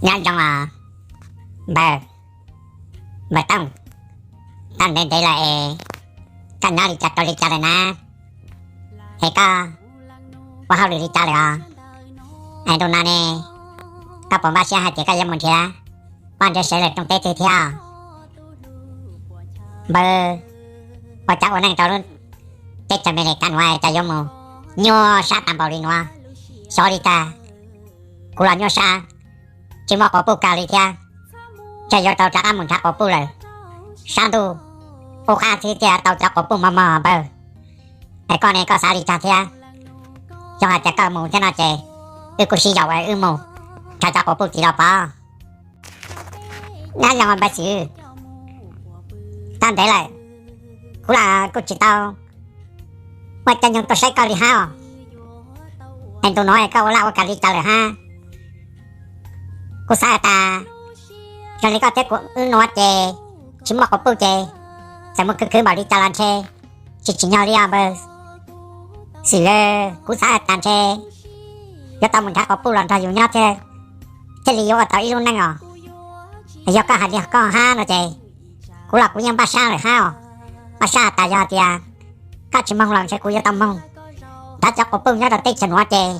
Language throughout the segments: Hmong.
Nyob zoo os npawg, npawg Tooj, tau ntev ntev lawm es koj nyob li cas rau li cas lawm na? Es koj ua hauj lwm li cas lawm os? Es ntu no ne, koj puas npaj siab hais tias koj yuav mus nrhiav poj nrhiav sev lawm rooj teb twg thiab? Npawg, ua cas ua neej rau lub teb chaws Amelikas nuav cas yuav mus nyuaj sab tag npaum li nuav? Xyov li cas kuv los nyuaj sab, tsis muaj quas puj kag li thiab. Ntshe yuav tau rov qab mus nrhiav quas puj lawm. Sab ntuj qub qab thiab thiaj tau cov quas puj mos mos npawg. Es koj ne koj xav li cas thiab? Yog hais tias koj mus thiab no ces wb kuj sib yaum es wb mus nrhiav cov quas puj tiv los pov. Nyob zoo npawg Xwm, tau ntev lawm kuv los kuj tsis tau muaj caij nyoog tuaj saib koj li hab os. Es ntu nuav koj ua laj ua kam li cas lawm hab? Kuv xav has tas zoo li koj thiab kuv wb nuav ces tsis muaj quas puj ces txawm muaj khwv khwv npaum li cas los ntshe tsis tsim nyog li os npawg Xwm. Kuv xav has tas ntshe yuav tau mus nrhiav quas puj los nrog yus nyob thiaj li yuav ua tau ib lub neej os. Yog koj hais li koj hab no ces kuv los kuv yeej npaj sab lawm hab os. Npaj sab has tas yog tias koj tsis moog los ntshe kuv yuav tau moog nrhiav cov quas puj nyob rau teb chaws nuav ces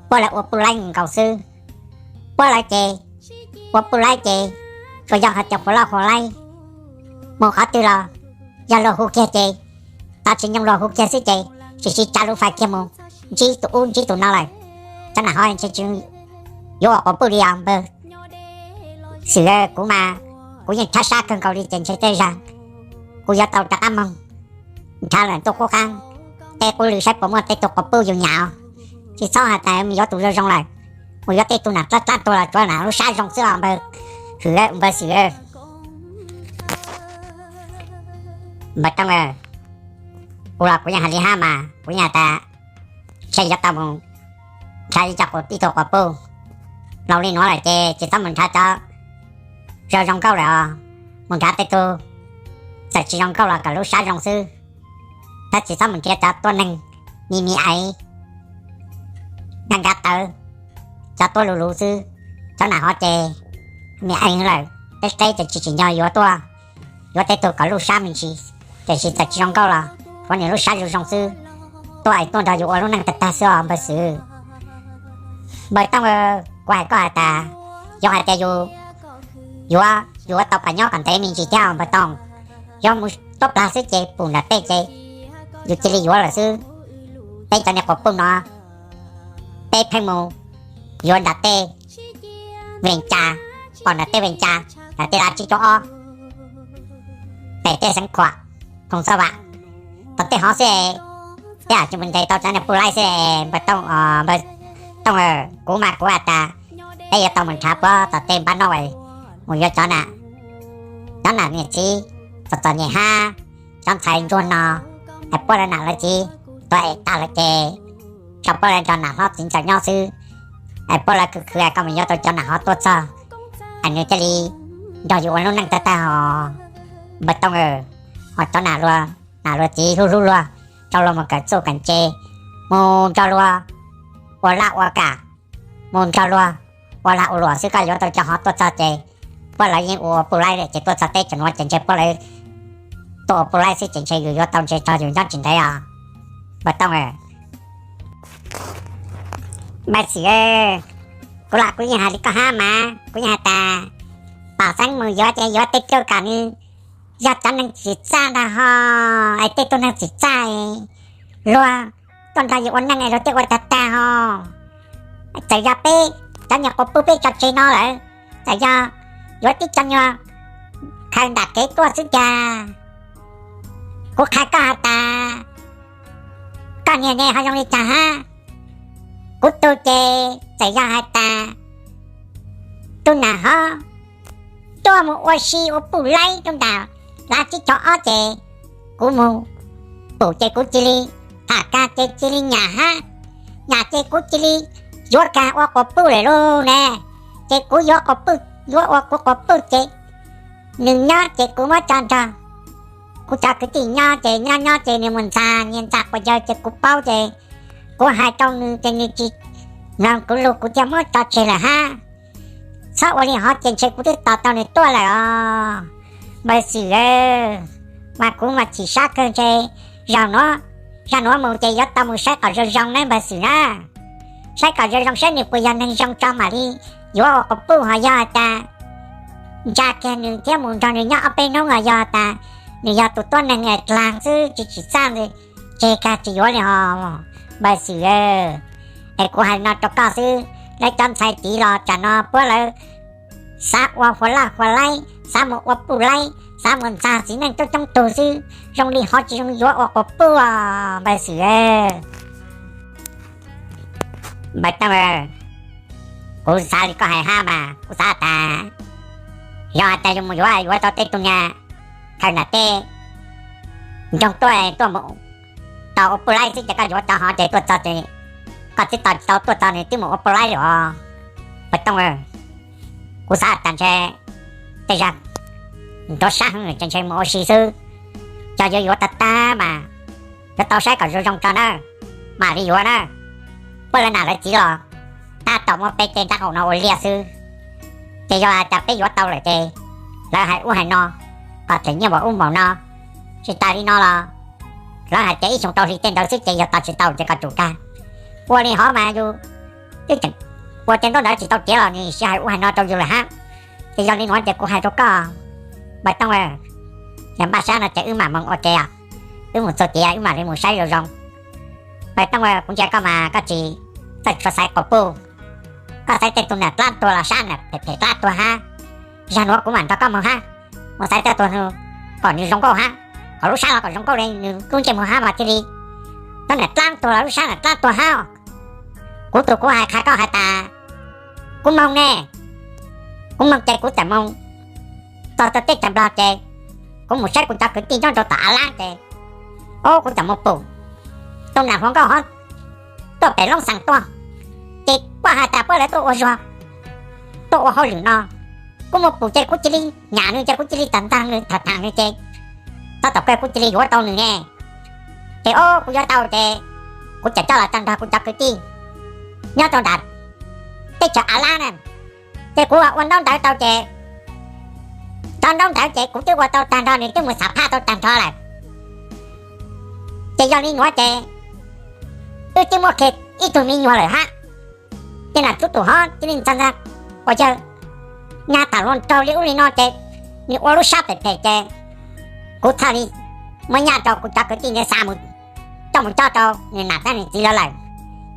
puab lawv ua puj laib nkaus xwb. Puab lawv ces ua puj laib ces tsuas yog hais tias quas loj quas laib mus qhov twg los yog luag hu kiag ces tau tsis nyoog luag hu kiag xwb ces sim sim tsa lub fais kiag mus ntsib tus ub ntsib tus no lawm. Cov nam hov ntshe tsis yuav ua quas puj li os npawg Xwm. Kuv mas kuv yeej tshab sab kawg nkaus li ces ntshe tej zag kuv yuav tau rov qab moog nrhiav lawm ntuj qub qab tej qub lw saib puas muaj tej tug quas puj yus nyam. Tsis txhob has tas mus yuav tus zoo zoo lawm, mus yuav tej tug nam dlaab dlaab tuag los tsuav nam lub sab zoo xwb os npawg Xwm. Npawg Tooj, kuv los kuv yeej hais li hab mas kuv yeej has tas ntshe yuav tau mus nrhiav ib co quas, ib tug quas puj. Laus li nuav lawm ces tsis txhob mus nrhiav cov zoo zoo nkauj lawm os. Mus nrhiav tej tug txawm tsis zoo nkauj los kom lub sab zoo xwb. Tab tsis txhob mus nrhiav cov tuab neeg me me aiv, nkav nkav tawv, cov tuab luv luv xwb. Cov nam hov ces me aiv lawm, qeb qeb ces tsis tsim nyog yuav tuaj. Yuav tej tug kom lub sab me ntsis, tiam sis txawm tsis zoo nkauj los tshuav nws lub sab zoo zoo xwb, tuaj es tuaj nrog yus ua lub neej tag tag xwb os npawg Xwm. Npawg Tooj, kuv hais koj has tas, yog hais tias yus yuav, yus yuav tau pam nyob kom ntev me ntsis thiab os npawg Tooj. Yog mus tuab plag xwb ces pum nram tej ces yus cia li yuav lawm xwb. Peb cov niag quas puj no, peb pheej mus yuav nram tej Vees Cas, pom nram tej Vees Cas, nram tej lav tsib caug ob, pem tej Xeev Khuam, Khoom Xaj Vam, tom tej hov xwb. Peb tsis mus ntes tau cov niag puj laib xwb npawg Tooj. Npawg Tooj, kuv mas kuv has tas peb yuav tau mus nrhav puab tom tej npab noj es mus yuav cov nam, cov nam niam txiv txom txom nyem hab cov ntxhais ntsuag no, es puab lawv nam lawv txiv tuag es tag lawm ces tso puab lawv nrog nam hlob txiv ntxawm nyob xwb. Es puab lawv khwv khwv es koj mus yuav tau cov nam hov tuaj txog es nws thiaj li nrog yus ua lub neej tag tag os npawg Tooj. Ho cov nam luag, nam luag txiv hlub hlub luag, tso luag mus kawm txuj kawm ntse, mus nrog luag ua laj ua kam, mus nrog luag ua lag ua luam xwb, koj yuav tau cov hov tuaj txog ces puab lawv yeej ua puj laib lawm ces tuaj txog teb chaws nuav ces ntshe puab lawv tuaj ua puj laib xwb ces ntshe yus yuav tau ntshe txog yus nyob tsis ntev os npawg Tooj. Npawg Xwm, kuv los kuv yeej hais li koj hab mas kuv yeej has tas pom xeeb mus yuav ces yuav tej tug kom nws yog cov neeg txim txaj ntag ho, es tej tug neeg txim txaj luag tuaj nrog yus ua neej es luag thiaj ua tag tag ho. Txawm yog peb cov nyuag quas puj peb tso tseg no lawm, txawm yog yuav tib cov nyuag khaws nram kev tuaj xwb cas, kuv qhia koj has tas koj niag ne ho zoo li cas hab. Kuv tug ces txawm yog has tas tug nam hov tuaj mus ua si ua puj laib rau nram lav tsib caug ob ces kuv mus pum ces kuv cia li tham kag ces cia li nyam hab, nyam ces kuv cia li yuav kag ua quas puj lawm lauj ne. Ces kuv yuav quas puj, yuav ua kuv quas puj ces nws nyob ces kuv muab tso nrog kuv cov kwv tij nyob ces nyob nyob ces nws mus ntxag nyias ntxag quas yawg ces kuv paub ces kuv hais rau nws ces nws tsis mloog kuv lus kuv thiaj muab tso tseg lawm hab. Txhob ua li hov ces ntshe kuv twb tos tau nws tuaj lawm os. Npawg Xwm, mas kuv mas chim sab kawg ntshe, zaum nuav, zaum nuav mus ces yuav tau mus saib kom zoo zoo nawb npawg Xwm na. Saib kom zoo zoo saib nws puas yog neeg zoo tso mam li yuav ua quas puj, ho yog has tas ntsa kiag nws thiab mus nrog nws nyob ob peb hnub, ho yog has tas nws yog tus tuab neeg dlaag xwb tsis tsim txaj ntawd, tseg kag tsis yuav li hov npawg Xwm. Es kuv hais no rau koj xwb, lawv cov ntxhais tid los tsam no puab lawv xav ua hua laj hua laib, xav mus ua puj laib, xav mus ntxag txiv neej coob coob tug xwb, zoo li hov tsis zoo yuav ua quas puj os npawg Xwm. Npawg Tooj, kuv xav li koj hais hab mas kuv xav has tas, yog has tas yus mus yuav, yuav tau tej tug niag thawj nam tej ntsoog tuaj, tuaj mus tau ua puj laib xwb ces koj yuav tau hov ces tuaj txog ces koj twb tau, tau tuaj txog nws twb mus ua puj laib lawm os. Npawg Tooj, kuv xav has tas ntshe tej zag nrov sab heev ces ntshe mus ua si xwb. Cov yuav yuav tag tag mas yuav tau saib kom zoo zoo tso nawb, mam li yuav na. Puab lawv nam lawv txiv los tab tom muab peb tej nrab qaum no ua liaj xwb. Ces yog has tas peb yuav tau lawm ces lawv hais ub hais no, kom them nyiaj npaum ub npaum no. Tsis tas li no los lawv hais tias ib xyoo tau hli tej ntawd xwb ces yog tau tsis tau ces kom tsum kag. Ua li hov mas yus twb tseem ua tej ntaub ntawv tsis tau tiav los nws sib hais ub hais no rau yus lawm hab. Ces yog li nuav ces kuv hais rau koj, Npawg Tooj, yog npaj sab no ces wb mam moog ua ke, wb mus txug tiav wb mam li mus saib zoo zoo. Npawg Tooj, kuv ntsia koj mas koj tsis txawj tshua xaiv quas puj, koj xaiv tej tug nam dlaab tuag los sab nam phem phem dlaab tuag hab. Zag nuav kuv mam nrog koj moog hab, mus xaiv tej tug kom nws zoo nkauj hab, kom lub sab los kom zoo nkauj li nws lub ntsej muag hab mas thiaj li, tub nam dlaab tuag los lub sab nam dlaab tuag hab. Kuv tug kuv hais qha koj has tas, kuv moog ne, kuv moog ces kuv txawm moog txog rau teb chaws Nplog ces kuv mus saib kuv cov kwv tij nyob rau tom Av Lab ces, o, kuv txawm mus pum tug nam hluas nkauj hov tuaj pem Loob Xees tuaj, ces puab has tas puab lawv tuaj ua zog, tuaj ua hauj lwm no. Kuv mus pum ces kuv cia li nyam nws ces kuv cia li tawm ntag nws tham tham nws ces tab tom kawg kuv cia li yuav tau nws ne. Ces o, kuv yuav tau ces kuv txawm coj los tag nrog kuv cov kwv tij nyob rau nram teb chaws Av Lab na. Ces kuv ua ntaub ntawv tau ces, cov ntaub ntawv ces kuv twb ua tau tag nrho nws twb mus xam phaj tau tag nrho lawm. Ces yog li nuav ces wb twb muaj kiag ib tug me nyuam lawm hab. Ces nam txwv tus hov cia li ntxag ntxag quas yawg nyag tham luag raug li ub li no ces nws ua lub sab phem phem ces kuv thiaj li muab nyaj rau kuv cov kwv tij ntawd xa mus, coj mus coj rau nws nam thiab nws txiv lawv lawm.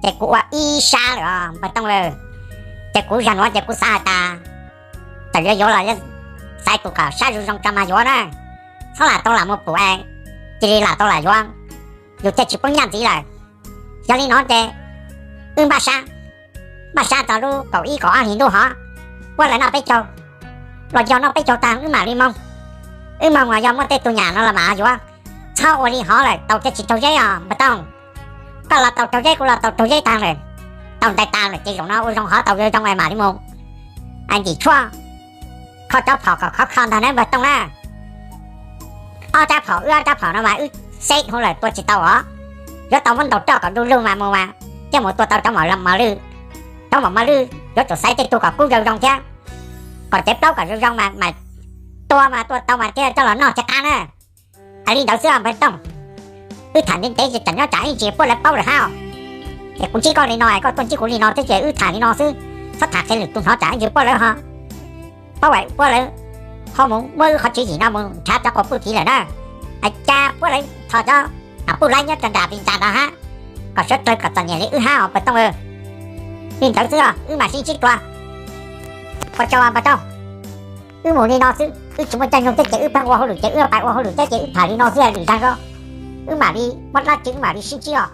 Ces kuv ua ib sab lawm os Npawg Tooj aw. Ces kuv zag nuav ces kuv xav has tas txawm yuav yuav los xaiv tus kom sab zoo zoo tso mas yuav na, txhob lam tau lam mus pum es cia li lam tau lam yuav, yus thiaj tsis poob nyaj ntxiv lawm. Yog li no ces wb npaj sab, npaj sab txog lub kaum ib kaum ob hlis ntuj hov, puab lawv noj peb caug los yog noj peb caug tag wb mam li moog. Wb moog los yog muaj tej tug nyam no los mam yuav. Txhob ua li hov lawm tau thiaj tsis raug zeb os Npawg Tooj. Koj los tau raug zeb kuv los tau raug zeb tag lawm, tau ntais tas lawm ces zaum no ua zoo hov tau zoo zoo mam li mus. Ntim tshuaj, kho cov phom kom khov kho ntag nawb Npawg Tooj na. Ob rab phom wb ob rab phom no mas wb xeb hu lawm tua tsis tau os. Yuav tau muab ntaus roj kom du lug mas mus mas thiaj mus tua tau rov mos lwj. Rov mos mos lwj yuav tsum xaiv tej tug kom kub zoo zoo thiab, kom cev plaub kom zoo zoo mas mas tua mas tua tau mas thiaj coj los noj thiaj qab na. Hais li ntawd xwb Npawg Tooj. Wb tham ntev ntev ces tsam nyob tsam ib ntsis puab lawv paub lawm hab. Es kuv ntsib koj li no es koj tuaj ntsib kuv li no thiab ces wb tham li no xwb, txhob tham qhia lwm tus hnov tsam ib ntsis puab lawv ho paub es puab lawv ho mus muab wb qhov tswv yim no mus nrhav cov quas puj tid lawm na. Hais cas puab lawv tho cov nam puj laib nyob rau nram Vis Ntxas ntawd hab, kom sawv dlawg kom txom nyem li wb hab os Npawg Tooj aw. Li ntawd xwb os wb mam sib ntsib dua. Ua tsaug Npawg Tooj. Wb mus li no xwb wb tsis muaj caij nyoog thiab ces wb pheej ua hauj lwm ces wb pais ua hauj lwm thiab ces wb tham li no xwb lwm daim zog wb mam li muab dlaab tsi wb mam li sib ntsib os.